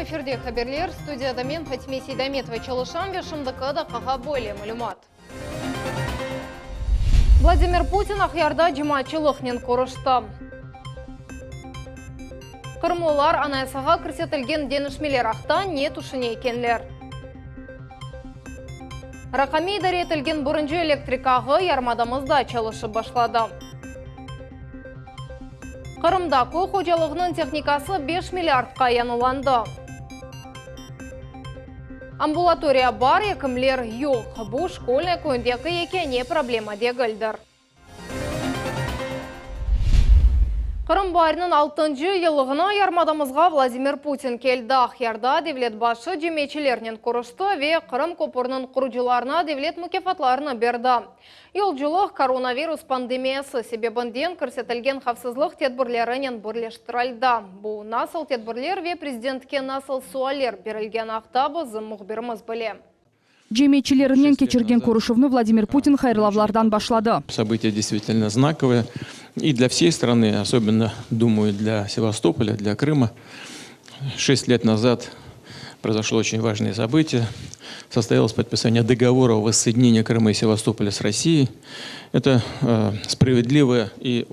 Efirde haberler. Studiyada men, Fatime Seydametova, çalışam ve şimdiki daqqağa böyle malümat. Vladimir Putin Aqyarda cemaatçılıqnen körüşti. Qırımlılar Anayasağa kirsetilgen deñişmeler aqta ne tüşüne ekenler? Raqamiy idare etilgen birinci elektrik ağı yarımadamızda çalışıp başladı. Qırımda köy hocalığınıñ tehnikası beş milliardqa yañılandı. Ambulatoriya bar, ekimler yoq. Bu, Şkolnıy köyündeki yekâne problema degildir. Qırım baariniñ altıncı yıllığına yarımadamızğa Vladimir Putin keldi. Aqyarda devlet başı cemiyetçilernen körüşti ve Qırım köpüriniñ qurucılarına devlet mukâfatlarını berdi. Yolculıq koronavirus pandemiyası sebebinden kirsetilgen havfsızlıq tedbirlerinen birleştirildi. Bu nasıl tedbirler ve prezidentke nasıl sualler berilgeni aqta bizim mühbirimiz bile. Cemiyetçilerinen keçirgen körüşüvni Vladimir Putin hayırlavlardan başladı. Событие действительно знаковое и для всей страны, особенно, думаю, для Севастополя, для Крыма. Шесть лет назад произошло очень важное событие. Состоялось подписание договора о воссоединении Крыма и Севастополя с Россией. Это справедливое и,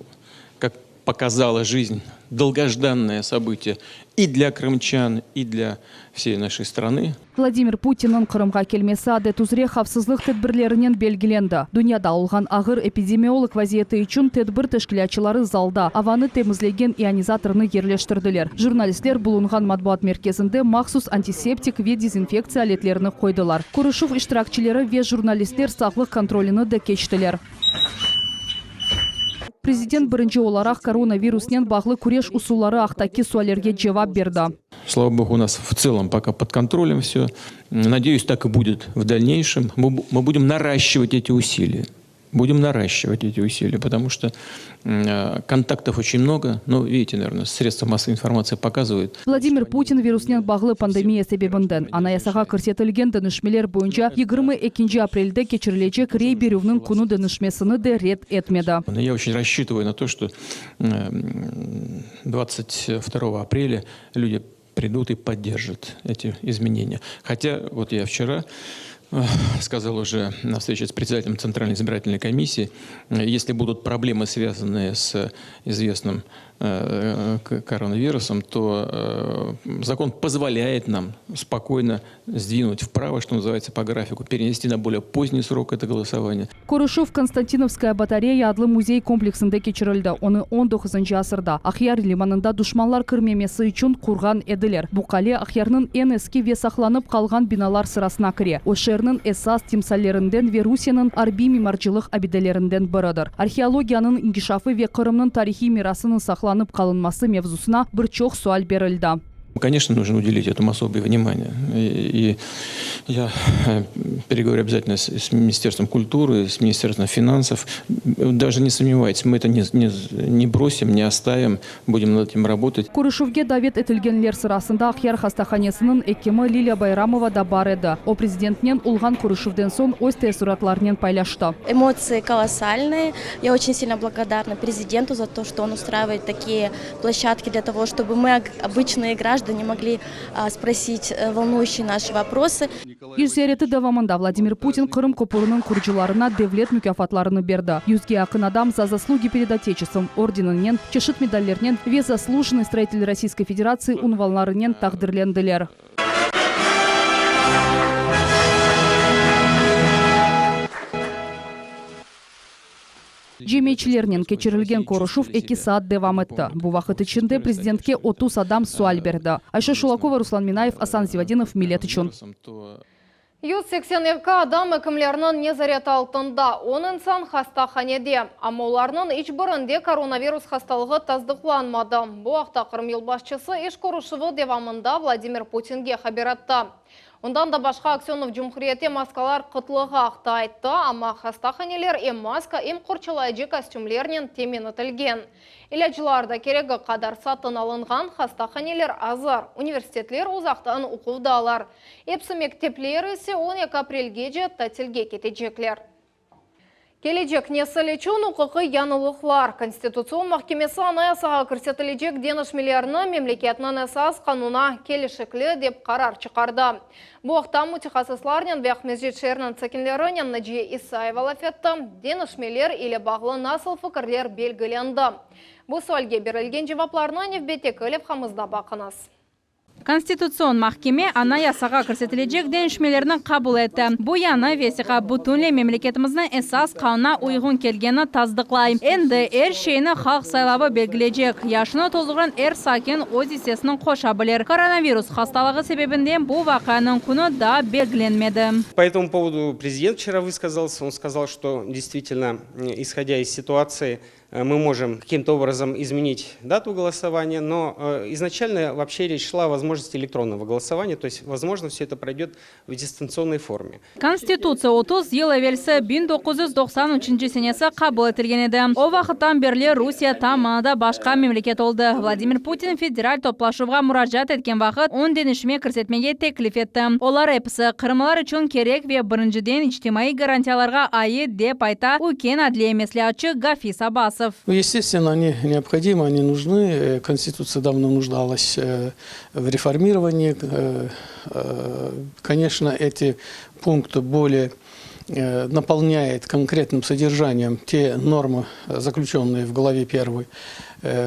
как показала жизнь, долгожданное событие и для крымчан, и для всей нашей страны. Vladimir Putinniñ Qırımğa kelmesi adet üzre havfsızlıq tedbirlerinen belgilendi. Dünyada olğan ağır epidemiolog vaziyeti içün tedbir teşkilâtçıları zalda avanı temizlegen ionizatornı yerleştirdiler. Jurnalistler bulunğan matbuat merkezinde mahsus antiseptik ve dezinfektsiya aletlerini qoydılar. Körüşüv iştirakçileri ve jurnalistler sağlıq kontrolini de keçtiler. Prezident birinci olaraq koronavirusnen bağlı küreş usulları aqtaki suallerge cevap berdi. Slava Bogu, u nas v tselom poka pod kontrolem vse. Nadeyus, tak i budet v dalneyşem. Mı budem narashçivat eti usiliya. Budem narashçivat eti usiliya, potomu çto kontaktov oçen mnogo. No, vidite, naverno, sredstva massovıy informatsiya pokazıvayut. Vladimir Putin virusnen bağlı pandemiya sebebinden Anayasağa kirsetilgen deñişmeler boyunca 22 aprelde keçirilecek rey berüvniñ künü deñişmesini de red etmedi. Ya oçen rassçitıvayu na to, çto 22 aprelya люди придут и поддержат эти изменения. Хотя, вот я вчера сказал уже на встрече с председателем Центральной избирательной комиссии, если будут проблемы, связанные с известным коронавирусом, то закон позволяет нам спокойно сдвинуть вправо, что называется, по графику, перенести на более поздний срок это голосование. Körüşüv Konstantinovskaya batareya adlı müzey kompleksinde keçirildi. Onı on doquzıncı asırda Aqyar limanında duşmanlar kirmemesi içün qurğan ediler. Bu qale Aqyarnıñ eñ eski ve saqlanıp qalğan binalar sırasına kire. O, şeerniñ esas timsallerinden ve Rusiyeniñ arbiy mimarcılıq abidelerinden biridir. Arheologiyanıñ inkişafı ve Qırımnıñ tarihiy mirasınıñ saqlanıp qalınması mevzusına bir çoq sual berildi. Koneçno, nujno udelить etomu osoboye vnimaniye. I ya peregovorю obязательно s Ministerstvom kulturı, s Ministerstvom finansov. Daje ne somnevaytes, mı eto ne brosim, ne ostavim, budem nad etim rabotat. Körüşüvge davet etilgenler sırasında Aqyar hastahanesiniñ ekimi Lilâ Bayramova da bar edi. O, prezidentnen olğan körüşüvden soñ öz teessuratlarınen paylaştı. Emotsii kolossalnıye. Ya oçen silno blagodarna prezidentu za to, çto on ustraivaet takiye ploşçadki dlâ togo, çtoby mı, obıçnıye grajdane, mogli sprosit volnuyuşçie naşi voprosı. İş ziyareti devamında Vladimir Putin Qırım köpüriniñ qurucılarına devlet mukâfatlarını berdi. Yüzge yaqın adam Za zaslugi pered Oteçestvom ordeninen, çeşit medallernen ve Zaslujennıy stroitel Rossiyskoy Federatsii unvanlarınen taqdirlendiler. Cemiyetçilernen keçirilgen körüşüv eki saat devam etti. Bu vaqıt içinde prezidentke 30 adam sual berdi. Ayşe Şulakova, Ruslan Minayev, Asan Zivadinov, Millet içün. 182 adam ekimlerniñ nezareti altında, on insan hastahanede. Amma olarnıñ iç birinde koronavirus hastalığı tasdıqlanmadı. Bu aqta Qırım yolbaşçısı iş körüşüvi devamında Vladimir Putinge haber etti. Ondan da başqa Aksönov cumhuriyette maskalar qıtlığı aqta ayttı, amma hastahaneler em maska, em qorçalayıcı kostümlernen temin etilgen. İlâclar da keregi qadar satın alınğan, hastahaneler azır, universitetler uzaqtan oquvdalar. Episi mektepler ise 12 aprelgece tatilge ketecekler. Kelecek nesil içün uquqiy yañılıqlar. Konstitutsion mahkemesi Anayasağa kirsetilecek deñişmelerni memleketniñ Esas qanunına kelişikli dep qarar çıqardı. Bu aqta mütehassıslarnen ve Aqmescit şeeriniñ sakinlerinen Naciye İsayeva laf etti. Deñişmeler ile bağlı nasıl fikirler belgilendi? Bu sualge berilgen cevaplarnı nevbetteki levhamızda baqıñız. Konstitutsion mahkeme Anayasağa kirsetilecek deñişmelerni qabul etti. Bu yañı vesiqa bütünley memleketimizniñ Esas qanunına uyğun kelgenini tasdıqlay. Endi er şeyni halq saylavı belgileycek. Yaşını toldurğan er sakin öz issesini qoşa bilir. Koronavirus hastalığı sebebinden bu vaqianıñ künü daa belgilenmedi. По этому поводу президент вчера высказался. Он сказал, что действительно, исходя из ситуации, мы можем каким-то образом изменить дату голосования, но изначально вообще речь шла о возможности электронного голосования, то есть, возможно, все это пройдет в дистанционной форме. Konstitutsiya 30 yıl evelsi, 1993 senesi qabul etilgen edi. O vaqıttan berli Rusiye tam manada başqa memleket oldı. Vladimir Putin Federal toplaşuvğa muracaat etken vaqıt 10 deñişme kirsetmege teklif etti. Olar episi qırımlılar içün kerek ve birinciden içtimaiy garantiyalarğa ait, dep ayta üyken adliye mesleatçı Gafis Abbasov. Ну, естественно, они необходимы, они нужны. Конституция давно нуждалась в реформировании. Конечно, эти пункты более наполняет конкретным содержанием те нормы, заключенные в главе первой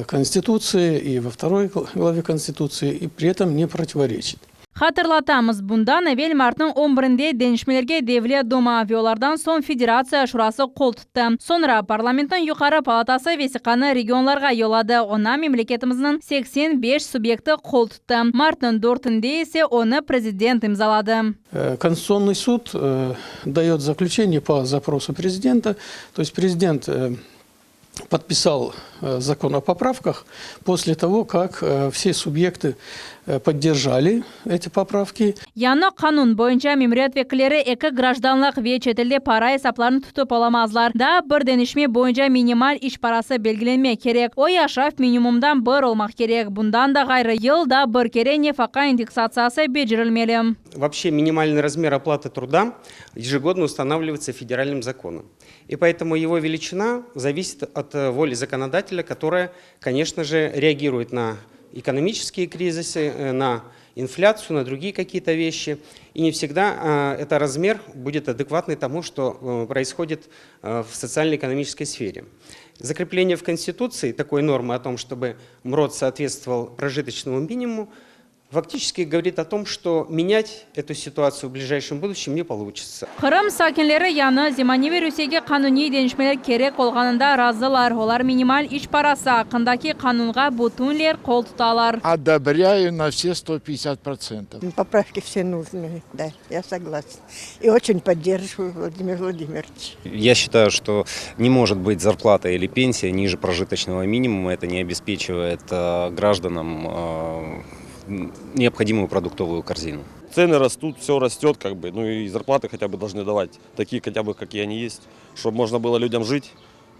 Конституции и во второй главе Конституции, и при этом не противоречит. Hatırlatamız, bundan evel martnıñ 11-nde deñişmelerge Devlet Duma ve olardan soñ Federatsiya Şurası qol tuttı. Soñra parlamentniñ yuqarı palatası vesiqanı regionlarğa yolladı, oña memleketimizniñ 85 subyekti qol tuttı. Martnıñ 4-nde ise onı prezident imzaladı. Конституционный суд дает заключение по запросу президента, то есть президент подписал закон о поправках после того, как все субъекты поддержали эти поправки. Yañı qanun boyunca memuriyet vekilleri eki grajdanlıq ve çetelde para esaplarını tutıp olamazlar. Daa bir deñişme boyunca minimal iş parası belgilenmek kerek. O yaşav minimumdan bir olmaq kerek. Bundan da ğayrı yılda bir kere nefaqa indeksatsiyası becerilmeli. Вообще минимальный размер оплаты труда ежегодно устанавливается федеральным законом. И поэтому его величина зависит от воли законодателя, которая, конечно же, реагирует на экономические кризисы, на инфляцию, на другие какие-то вещи. И не всегда этот размер будет адекватный тому, что происходит в социально-экономической сфере. Закрепление в Конституции такой нормы о том, чтобы МРОТ соответствовал прожиточному минимуму, фактически говорит о том, что менять эту ситуацию в ближайшем будущем не получится. Qırım sakinleri yañı zemaneviy Rusiyege qanuniy deñişmeler kerek olğanında razılar. Olar minimal iş parası aqqındaki qanunğa bütünley qol tutalar. Одобряю на все 150%. Поправки все нужны, да, я согласна. И очень поддерживаю Владимира Владимировича. Я считаю, что не может быть зарплата или пенсия ниже прожиточного минимума. Это не обеспечивает гражданам необходимую продуктовую корзину. Цены растут, все растет, как бы, ну и зарплаты хотя бы должны давать, такие хотя бы, какие они есть, чтобы можно было людям жить,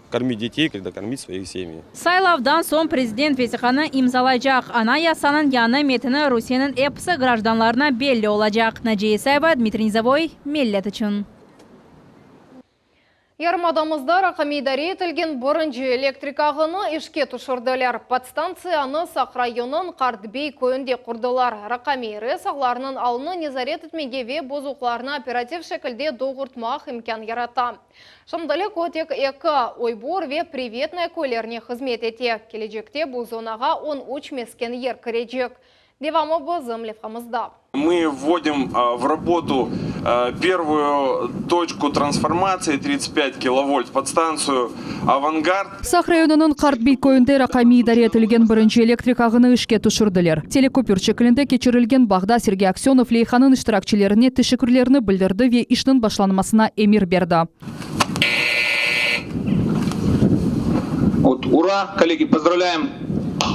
кормить детей, когда кормить свои семьи. Saylavdan soñ prezident vesiqanı imzalaycaq. Anayasanıñ yañı metini Rusiyeniñ episi grajdanlarına belli olacaq. Naciye İsayeva, Dmitriy Nizavoy, Millet içün. Yarımadamızda raqamiy idare etilgen birinci elektrik ağını işke tüşürdiler. Podstantsiyanı Saq rayonınıñ Qartbey köyünde qurdılar. Raqamiy RES ağlarınıñ alını nezaret etmege ve bozuqlarnı operativ şekilde doğurtmaq imkân yarata. Şimdilik o tek eki, Oybor ve Privetnoye köylerine hızmet ete. Kelecekte bu zonağa 13 mesken yer kirecek. Devamı bizim levhamızda. Мы вводим в работу первую точку трансформации 35 киловольт, подстанцию «Авангард». Saq rayonınıñ Qartbey köyünde raqamiy idare etilgen birinci elektrik ağını işke tüşürdiler. Teleköpür şeklinde keçirilgen bağda Sergey Aksönov leyhanıñ iştirakçilerine teşekkürlerini bildirdi ve işniñ başlanmasına emir berdi. Вот, ура, коллеги, поздравляем.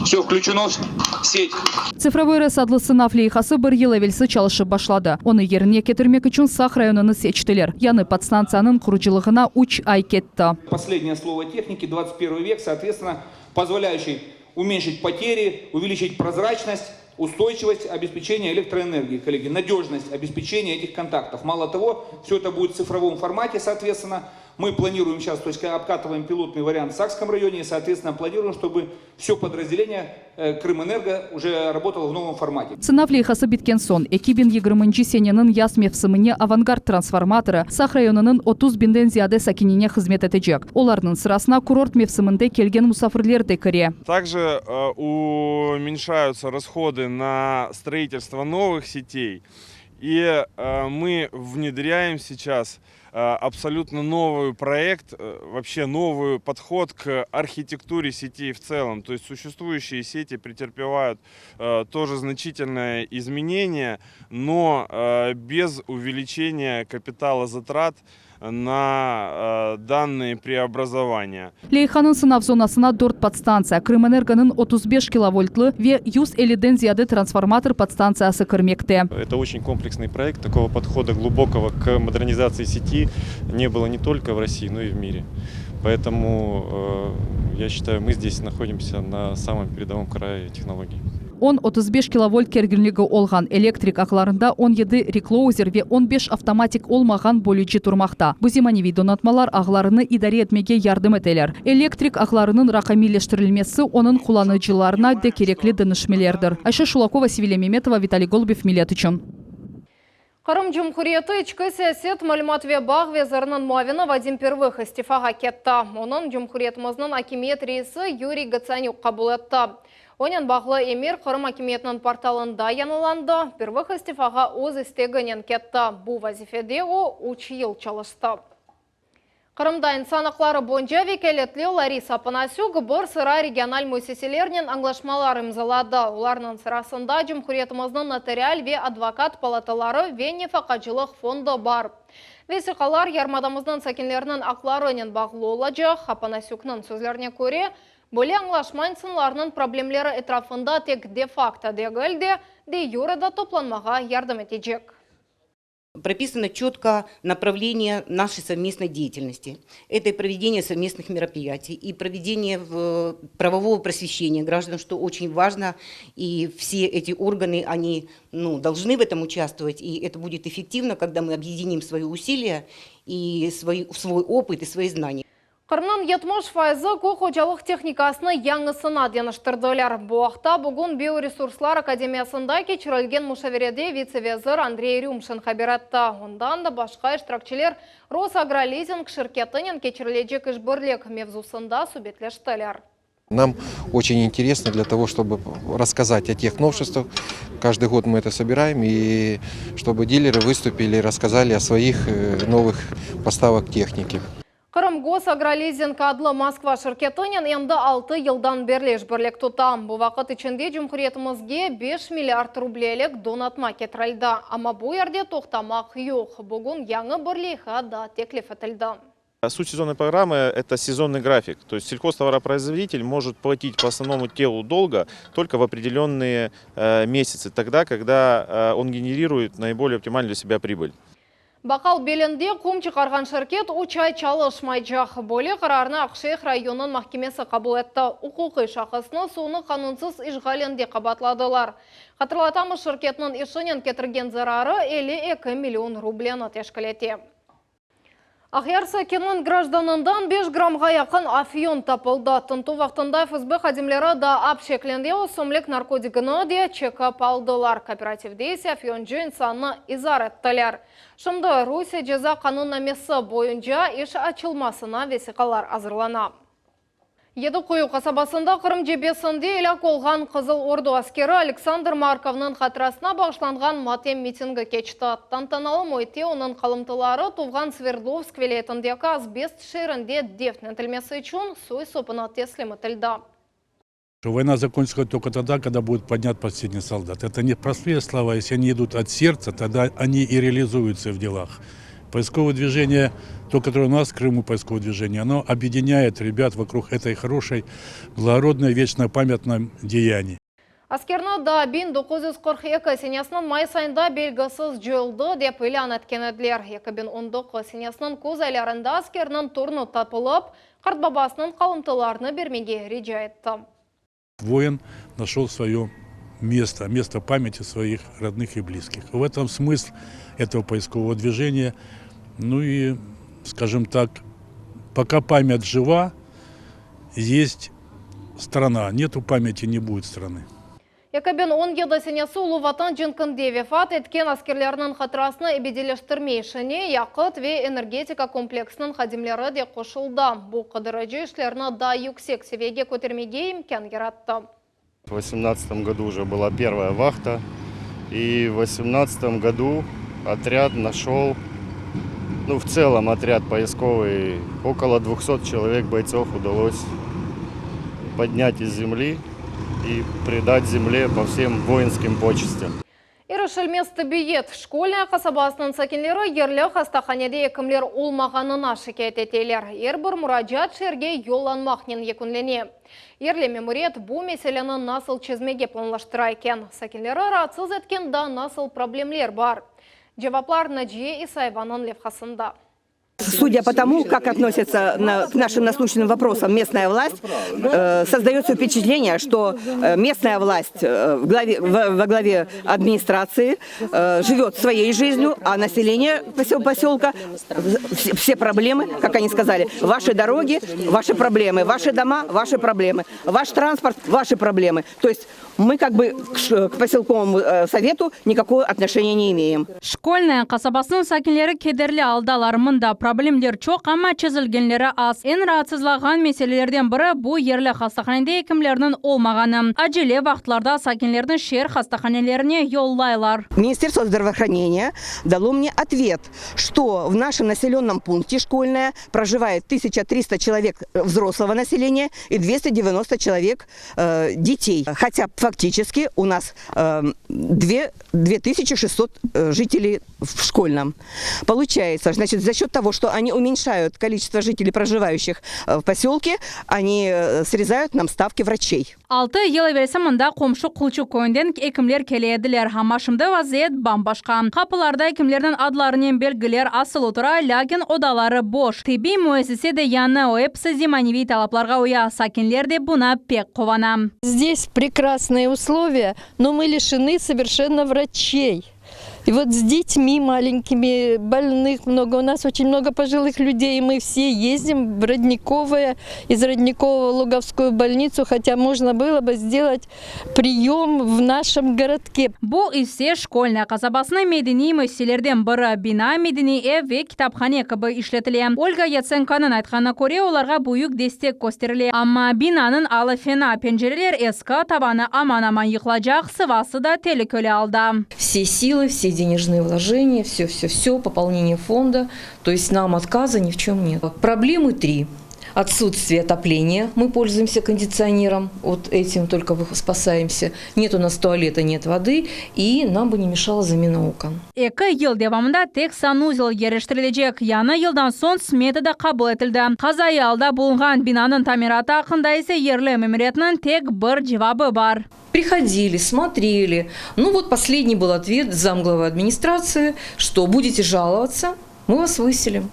Все включено в сеть. Tsifrovoy RES adlı sınav leyhası bir yıl evelsi çalışıp başladı. Onı yerine ketirmek içün Saq rayonını seçtiler. Yañı podstantsiyanıñ qurucılığına 3 ay ketti. Последнее слово техники, 21 век, соответственно, позволяющий уменьшить потери, увеличить прозрачность, устойчивость обеспечения электроэнергии, коллеги, надежность обеспечения этих контактов. Мало того, все это будет в цифровом формате, соответственно. Мы планируем сейчас, то есть обкатываем пилотный вариант в Сакском районе и, соответственно, планируем, чтобы все подразделение Крымэнерго уже работало в новом формате. Sınav leyhası bitken soñ, 2020 seneniñ yaz mevsimine Avangard transformatorı Saq rayonınıñ 30 biñden ziyade sakinine hızmet etecek. Olarnıñ sırasına kurort mevsiminde kelgen musafirler de kire. Также уменьшаются расходы на строительство новых сетей, и мы внедряем сейчас абсолютно новый проект, вообще новый подход к архитектуре сетей в целом. То есть существующие сети претерпевают тоже значительное изменение, но без увеличения капитала затрат на данные преобразования. Leyhanıñ sınav zonasına dört podstantsiya, Krımenergonıñ 35 kilovoltlı ve 150-den ziyade transformator podstantsiyası kirmekte. Это очень комплексный проект. Такого подхода глубокого к модернизации сети не было не только в России, но и в мире. Поэтому, я считаю, мы здесь находимся на самом передовом крае технологий. 10-35 kilovolt kerginligi olğan elektrik ağlarında 17 reklouzer ve 15 avtomatik olmağan bölüci turmaqta. Bu zemaneviy donatmalar ağlarını idare etmege yardım eteler. Elektrik ağlarınıñ raqamiyleştirilmesi onıñ qullanıcılarına da kerekli deñişmelerdir. Ayşe Şulakova, Sevilya Memetova, Vitaliy Golubev, Millet içün. Qırım Cumhuriyeti içki siyaset, malümat ve bağ veziriniñ muavini Vadim Pervıh istifağa ketti. Onı Cumhuriyetimizniñ akimiyet reisi Yuriy Gotsanük qabul etti. Onen bağlı emir Qırım akimiyetiniñ portalında yañılandı. Pervıh istifağa öz isteginen ketti. Bu vazifede o üç yıl çalıştı. Qırımda insan aqları boyunca vekâletli Larisa Opanasük bir sıra regional müessiselernen añlaşmalar imzaladı. Olarnıñ sırasında Cumhuriyetimizniñ notarial ve advokat palataları ve nefaqacılıq fondu bar. Vesiqalar yarımadamıznıñ sakinleriniñ aqlarınen bağlı olacaq. Opanasükniñ sözlerine köre, böyle añlaşma insanlarnıñ problemleri etrafında tek de-fakto degil de, de-yure da toplanmağa yardım etecek. Прописано четко направление нашей совместной деятельности. Это и проведение совместных мероприятий, и проведение правового просвещения граждан, что очень важно. И все эти органы, они ну, должны в этом участвовать, и это будет эффективно, когда мы объединим свои усилия и свой, свой опыт и свои знания. Qırımnıñ 70 fayızı köy hocalıq tehnikasını yañısına deñiştirdiler. Bu aqta bugün Bioresurslar akademiyasında keçirilgen muşaverede vitse-vezir Andrey Rümşin haber etti. Ondan da başqa iştirakçiler Rosagrolizing şirketinen keçirilecek işbirlik mevzusında subetleştiler. Нам очень интересно для того, чтобы рассказать о тех новшествах. Каждый год мы это собираем, и чтобы дилеры выступили и рассказали о своих новых поставок техники. Qırım Gosagrolizing adlı Moskva şirketinen endi 6 yıldan berli işbirlik tuta. Bu vaqıt içinde Cumhuriyetimizge 5 milliard rublelik donatma ketirildi. Amma bu yerde toqtamaq yoq. Bugün yañı bir leyha da teklif etildi. Суть сезонной программы – это сезонный график. То есть сельхозтоваропроизводитель может платить по основному телу долга только в определенные месяцы, тогда, когда он генерирует наиболее оптимальную для себя прибыль. Bakal belinde qum çıqarğan şirket 3 ay çalışmaycaq. Böyle qararnı Aqşeyh rayonınıñ mahkemesi qabul etti. Uquqiy şahısnı suvnı qanunsız işğalinde qabaatladılar. Hatırlatamız şirketniñ işinen ketirgen zararı 52 million rubleni teşkil ete. Aqyar sakininiñ grajdanından 5 grammğa yaqın afyon tapıldı. Tintüv vaqtında FSB hadimleri da ap şeklinde ösümlik narkotigini de çekip aldılar. Kooperativde ise afyoncı insannı ihzar ettiler. Şimdi Rusiye ceza qanunnamesi boyunca iş açılmasına vesiqalar azırlana. Yedi Quyu qasabasında Qırım cebesinde elâk olğan Qızıl Ordu askeri Aleksandr Markovnıñ hatırasına bağışlanğan matem mitingi keçti. Tantanalı müitte onıñ qalımtıları tuvğan Sverdlovsk vilâyetindeki Asbest şeerinde defn etilmesi içün soy-sopuna teslim etildi. Война закончится только тогда, когда будет поднят последний солдат. Это не простые слова, если они идут от сердца, тогда они и реализуются в делах. Поисковое движение, то, которое у нас в Крыму поисковое движение, оно объединяет ребят вокруг этой хорошей, благородной, вечно памятном деянии. Askerni daa 1942 senesiniñ mayıs ayında belgisiz coyuldı dep ilân etken ediler. 2019 senesiniñ küz aylarında askerniñ torunı tapılıp, qartbabasınıñ qalımtılarını bermege rica etti. Воин нашел свое место, место памяти своих родных и близких. В этом смысл этого поискового движения. Ну и, скажем так, Пока память жива, есть страна. Нету памяти, не будет страны. 2017 senesi Ulu Vatan cenkinde vefat etken askerlerniñ hatırasını ebediyleştirme işine yaqıt ve energetika kompleksiniñ hadimleri de qoşuldı. Bu, qıdırıcı işlerni daa yüksek seviyege kötermege imkân yarattı. В восемнадцатом году уже была первая вахта. И в восемнадцатом году отряд нашел, ну, в целом отряд поисковый, около 200 человек бойцов удалось поднять из земли и предать земле по всем воинским почестям. İrişilmez tibbiyet. Şkolnaya qasabasınıñ sakinleri yerli hastahanede ekimler olmağanına şikâyet eteler. Er bir muracaat şeerge yollanmaqnen yekünlene. Yerli memuriyet bu meseleni nasıl çezmege planlaştıra eken? Sakinleri raatsız etken daa nasıl problemler bar? Cevaplar Naciye İsayevanıñ levhasında. Судя по тому, как относится к нашим насущным вопросам местная власть, э, создается впечатление, что э, местная власть э, в главе, во главе администрации живет своей жизнью, а население поселка все проблемы, как они сказали, ваши дороги, ваши проблемы, ваши дома, ваши проблемы, ваш транспорт, ваши проблемы. То есть мы как бы к поселковому совету никакого отношения не имеем. Şkolnaya qasabasınıñ sakinleri kederli aldalar. Mında problemler çoq, amma çezilgenleri az. Eñ raatsızlağan meselelerden biri, bu yerli hastahanede ekimlerniñ olmağanı. Acele vaqıtlarda sakinlerni şeer hastahanelerine yollaylar. Ministerstvo zdravoohraneniya dalo mne otvet, çto v našem naselennom punkte Şkolnaya projivaet 1300 çelovek vzroslogo naseleniya i 290 çelovek detey. Hotâ faktiçeski u nas dve 2600 жителей в Школьном. Получается, значит, за счет того, что они уменьшают количество жителей, проживающих в поселке, они срезают нам ставки врачей. Altı yıl evelsi mında qomşu Qulçu köyünden ekimler kele ediler, amma şimdi vaziyet bam-başqa. Qapılarda ekimlerniñ adlarınen belgiler asılı tura, lâkin odaları boş. Tibbiy müessise de yañı, o episi zemaneviy talaplarğa uya, sakinler de buña pek quvana. Zdes prekrasnıye usloviya, no mı lişenı soverşenno vraçey. И вот с детьми маленькими, больных много, у нас очень много пожилых людей, и мы все ездим в Родниковое, из Родникового в Луговскую больницу, хотя можно было бы сделать прием в нашем городке. Bu ise Şkolnaya qasabasınıñ medeniy müessiselerden biri, bina medeniy ev ve kitaphane kibi işletile. Olga Yatsenkonıñ aytqanına köre, olarğa büyük destek kösterile. Amma binanıñ alı fena, pencereler eski, tavanı aman-aman yıqılacaq, sıvası da telükeli alda. Все силы, все денежные вложения, все, все, все, пополнение фонда. То есть нам отказа ни в чем нет. Проблемы три. Отсутствие отопления, мы пользуемся кондиционером, вот этим только спасаемся. Нет у нас туалета, нет воды, и нам бы не мешала замена окон. Eki yıl devamında tek sanuzel yerleştirilecek. Yañı yıldan soñ smeta da qabul etildi. Qazaiy alda bulunğan binanıñ tamiratı aqqında ise yerli memuriyetniñ tek bir cevabı bar. Приходили, смотрели. Ну вот последний был ответ замглавы администрации, что будете жаловаться, мы вас выселим.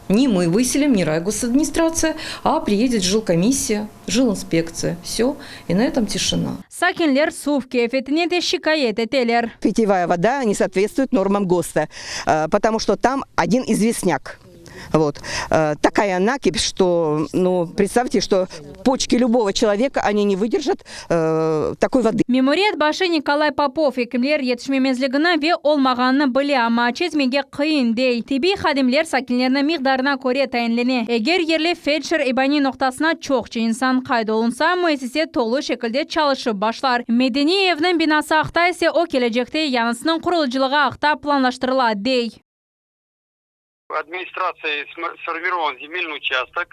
Не мы выселим, не райгосадминистрация, а приедет жилкомиссия, жилинспекция. Все, и на этом тишина. Sakinler suv keyfiyetine de şikâyet eteler. Питьевая вода не соответствует нормам ГОСТа, потому что там один известняк. Вот. Такая накипь, что, ну, представьте, что почки любого человека, они не выдержат такой воды. Memuriyet başı Nikolay Popov ekimler yetişmemezligini ve olmağanını bile, amma çezmege qıyın, dey. Tibbiy hadimler sakinlerniñ miqdarına köre tayinlene. Eger yerli feldşer-ebaniy noqtasına çoqça insan qayd olunsa, müessise tolu şekilde çalışıp başlar. Medeniy evniñ binası aqta ise o kelecekte yañısınıñ qurulıcılığı aqta planlaştırıla, dey. Administratsiya sformirovan zemельный участок,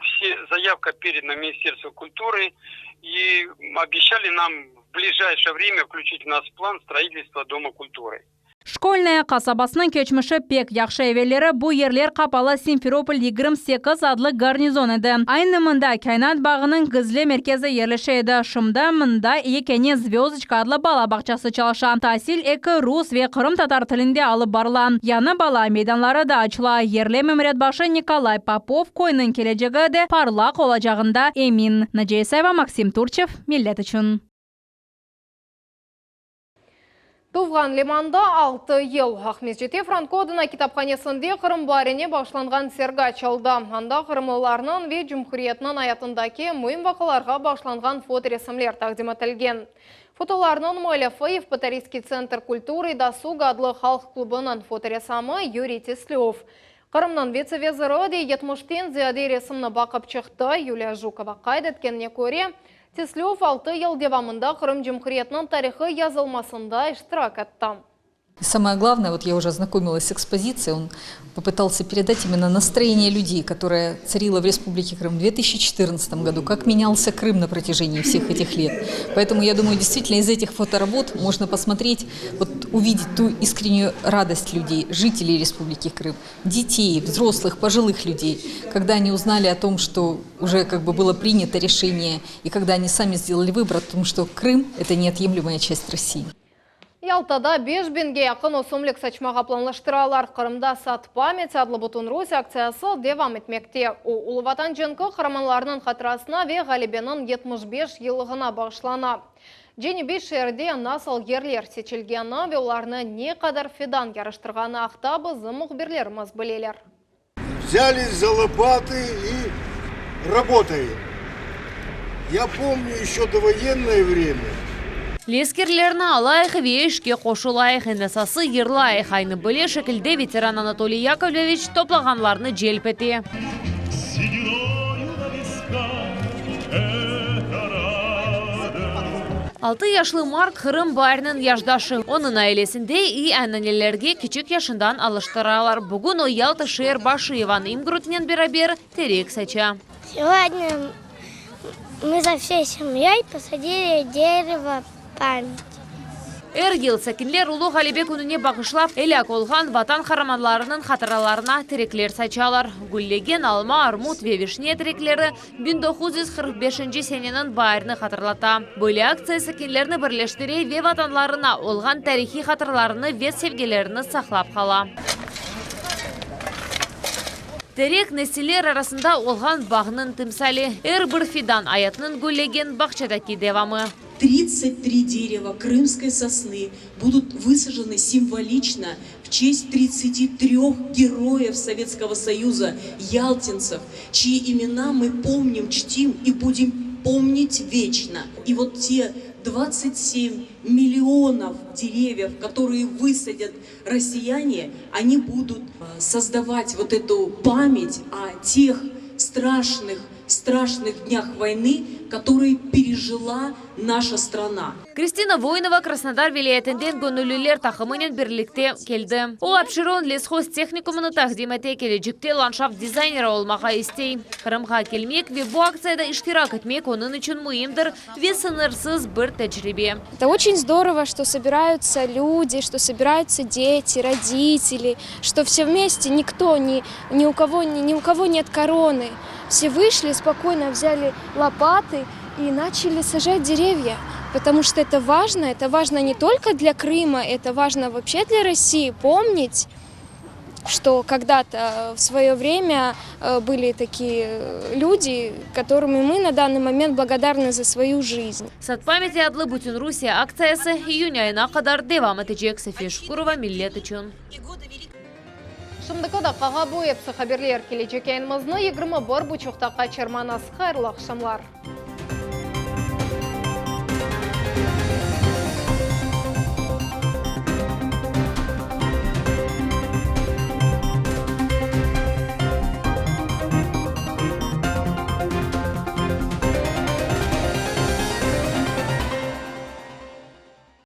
все заявка передана Министерству культуры и обещали нам в ближайшее время включить в нас план строительства Дома культуры. Şkolnaya qasabasınıñ keçmişi pek yahşı. Evelleri bu yerler qapalı Simferopol 28 adlı garnizon edi. Aynı mında Kâinat bağınıñ gizli merkezi yerleşe edi. Şimdi mında yekâne Zvözdoçka adlı bala bağçası çalışa. Tasil eki rus ve qırımtatar tilinde alıp barıla. Yañı bala meydanları da açıla. Yerli memuriyet başı Nikolay Popov köyniñ kelecegi de parlaq olacağında emin. Naciye İsayeva, Maksim Turçev, Millet içün. Tuvğan limanda altı yıl. Aqmescitte Franko adına kitaphanesinde Qırım baarine bağışlanğan sergi açıldı. Anda qırımlılarnıñ ve cumhuriyetniñ ayatındaki müim vaqialarğa bağışlanğan fotoresimler taqdim etilgen. Fotolarnıñ müellifi Yevpatoriyskiy tsentr kulturı i dosuga adlı halq klubınıñ fotoressamı Yuriy Teslöv. Qırımnıñ vitse veziri de yetmişten ziyade resimni baqıp çıqtı. Yuliya Jukova qayd etkenine köre, Teslöv altı yıl devamında Qırım Cumhuriyetiniñ tarihı yazılmasında iştirak etti. И самое главное, вот я уже ознакомилась с экспозицией, он попытался передать именно настроение людей, которое царило в Республике Крым в 2014 году, как менялся Крым на протяжении всех этих лет. Поэтому, я думаю, действительно из этих фоторабот можно посмотреть, вот увидеть ту искреннюю радость людей, жителей Республики Крым, детей, взрослых, пожилых людей, когда они узнали о том, что уже как бы было принято решение, и когда они сами сделали выбор о том, что Крым – это неотъемлемая часть России. Yaltada beş biñge yaqın ösümlik saçmağa planlaştıralar. Qırımda Sad pamâti adlı bütünrus aktsiyası devam etmekte. O, Ulu Vatan cenki qaramanlarınıñ hatırasına ve Ğalebeniñ 75 yıllığına bağışlana. Cenübiy şeerde nasıl yerler seçilgeni ve olarnı ne qadar fidan yaraştırğanı aqta bizim mühbirlerimiz bileler. Vzялись за лопаты и работаем. Я помню еще довоенное время. Leskerlerni alayıq ve işke qoşulayıq, eñ esası yırlayıq, aynı böyle şekilde veteran Anatoliy Yakovleviç toplağanlarnı celp ete. Altı yaşlı Mark Qırım baariniñ yaşdaşı. Onıñ ailesinde iyi ananelerge kiçik yaşından alıştıralar. Bugün o Yalta şeer başı İvan İmgrutnen beraber terek saça. Segodnâ mı со всей семьей posadili derevo pamyati. Er yıl sakinler Ulu Ğalebe kününe bağışlap, elâk olğan Vatan qaramanlarınıñ hatıralarına terekler saçalar. Güllegen alma, armut ve vişne terekleri 1945 seneniñ baarini hatırlata. Böyle aktsiya sakinlerni birleştire ve Vatanlarına olğan tarihiy hatırlarını ve sevgilerini saqlap qala. Terek, nesiller arasında olğan bağnıñ timsali. Er bir fidan, ayatnıñ güllegen bağçadaki devamı. Tridtsat tri derevo krımskoy sosnı budut vısajeny simvoliçno v çest tritsati tröh geroyev Sovetskogo Soyuza, yaltintsev, çyi imena mı pomnim, çtim i budim pomnit veçno. I vot te 27 millionov derevyev, kotorıye vısadyat rossiyane, oni budut sozdavat vot etu pamyat o teh straşnıh straşnıh dnâh voynı, kotorıye perejila naşa strana. Kristina Voynova Krasnodar vilâyetinden göñülliler taqımınen birlikte keldi. O, Apşeron leshoz tehnikumını taqdim ete, kelecekte landşaft dizayneri olmağa istey. Qırımğa kelmek ve bu aktsiyada iştirak etmek onıñ içün müimdir ve sıñırsız bir tecribe. Это очень здорово, что собираются люди, что собираются дети, родители, что все вместе, никто, ни, ни у кого, ни, ни у кого нет короны. Все вышли, спокойно взяли лопаты и начали сажать деревья, потому что это важно, это важно не только для Крыма, это важно вообще для России помнить, что когда-то в свое время э, были такие э, люди, которыми мы на данный момент благодарны за свою жизнь. Sad pamâti adlı bütünrusiye aktsiyası iyün ayına qadar devam etecek, Safiye Şukurova, Millet içün. Şimdiki daqqağa bu episi haberler. Kelecek yayınımıznı 21 buçuqta qaçırmañız. Hayırlı aqşamlar.